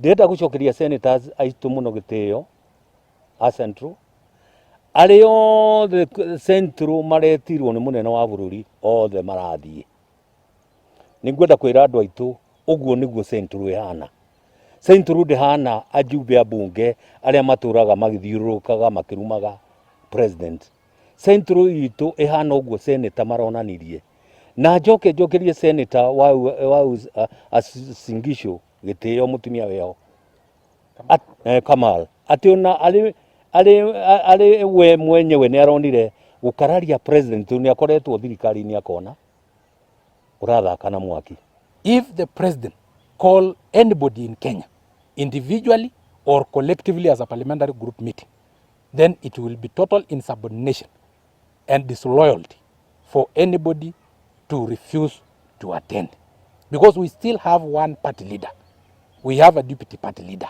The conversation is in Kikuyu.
Ndĩrenda gũcokeria senators aitũ mũno gĩtĩo a Central, arĩa othe Central maretirwo nĩ mũnene wa bũrũri othe marathiĩ. Nĩ ngwenda kwĩra andũ aitũ ũguo nĩguo Central ĩhana. Central ndĩhana ajumbe a bunge arĩa matũraga magĩthiũrũrũkaga makĩrumaga president. Central itũ ĩhana ũguo senator maronanirie. Na njoke njokerie senator wa Uasin Gishu gĩtĩo mũtumia wĩho Kamal atĩ ona arĩ we mwenyewe nĩ aronire gũkararia president nĩ akoretwo thirikari-inĩ akona ũrathaka na mwaki. If the president call anybody in Kenya individually or collectively as a parliamentary group meeting, then it will be total insubordination and disloyalty for anybody to refuse to attend. Because we still have one party leader. We have a deputy party leader.